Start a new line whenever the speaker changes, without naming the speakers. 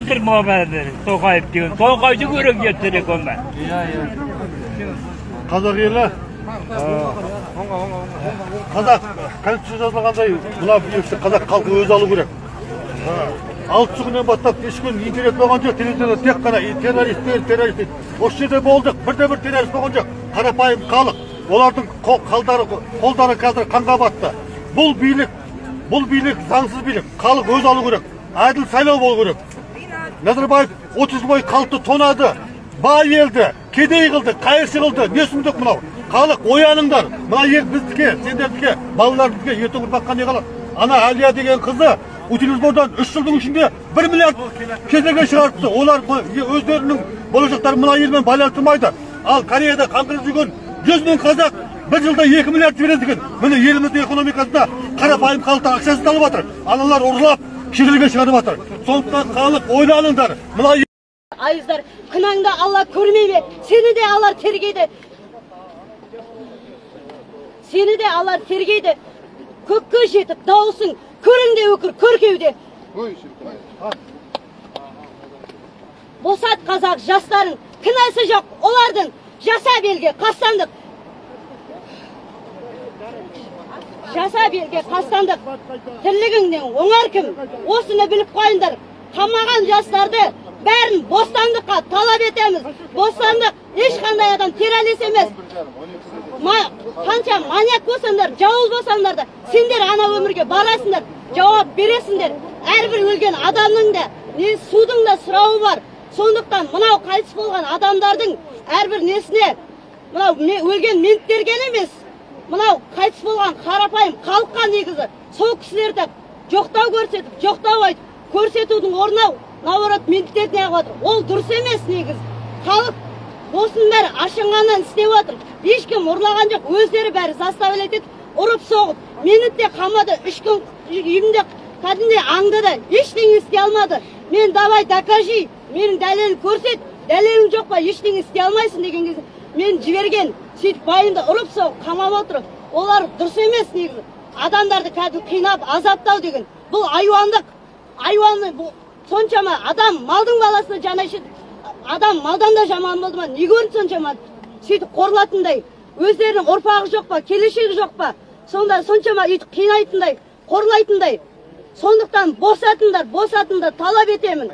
Тоқаев деген. Тоқаевты көрем ертерек онда.
Қазақ елі, қазақ конституция жазылғандай, мына билікті қазақ халқы өзі алу керек. 6 күннен бастап ешкім интернет болған жоқ, телевизорда тек қана террористер, террорист. Осы жерде болдық, бірде-бір террорист болған жоқ. Қарапайым халық, олардың қолдары қазір қанға батты. Бұл билік, бұл билік заңсыз билік. Халық өзі алу керек. Әділ сайлау болу керек. Назарбаев 30 жыл бойы халықты тонады, бай елді, кедей қылды, қайыршы қылды. Не сұмдық мынау? Халық ояныңдар. Мына ел біздікі, сендердікі, балаларымызға, ертеңгі ұрпаққа не қалады? Ана Әлия деген қызы утилизбордан 3 жылдың ішінде 1 миллиард шетелге шығарыпты. Олар өздерінің болашақтарын мына елмен байланыстырмайды. Ал Кореяда қаңғырып жүрген 100 мың қазақ бір жылда 2 миллиард жібереді екен. Міне еліміздің экономикасында қарапайым халықтың ақшасын алып жатыр. Аналар ұрлап шетелге шығарып жатыр. Сондықтан халық ойланыңдар. Мына
айыздар, күнәңді Алла көрмей ме? Сені де Алла тергейді. Сені де Алла тергейді. Көкке жетіп дауысың көріңде өкір көркеуде. Босат қазақ жастарын, кінәсі жоқ олардың, жасап елге қастандық. Жасап елге қастандық. Тірлігіңнен оңар кім? Осыны біліп қойыңдар. Қамаған жастарды бәрін бостандыққа талап етеміз. Бостандық, ешқандай адам террорист емес. Қанша маньяк болсаңдар, жауыз болсаңдар да, сендер ана өмірге барасыңдар, жауап бересіңдер. Әрбір өлген адамның да, не судың да сұрауы бар. Сондықтан мынау қайтыс болған адамдардың әрбір несіне, мынау өлген менттерге емес, мынау қайтыс болған қарапайым халыққа негізі сол кісілерді жоқтау көрсетіп, жоқтау айтып, көрсетудің орнына наоборот менттерді неғып жатыр. Ол дұрыс емес негізі. Халық осының бәрі ашынғаннан істеп жатыр. Ешкім ұрлаған жоқ, өздері бәрі заставлять етіп, ұрып соғып. Мені де қамады, 3 күн үйімде кәдімгідей аңдыды, ештеңе істей алмады. Мен давай докажи, менің дәлелін көрсет, дәлелің жоқ па, ештеңе істей алмайсың деген кезде мен жіберген, сөйтіп байымды ұрып соғып қамап отыр. Олар дұрыс емес негізі. Адамдарды кәдімгі қинап, азаптау деген бұл айуандық. Айуанды бұл соншама адам малдың баласына жаны ашиды. Адам малдан да жаман болды ма? Не көрді соншама? Сөйтіп қорлатындай, өздерінің ұрпағы жоқ па, келешегі жоқ па? Сонда соншама өйтіп қинайтындай, қорлайтындай. Сондықтан босатыңдар, босатыңдар, талап етемін.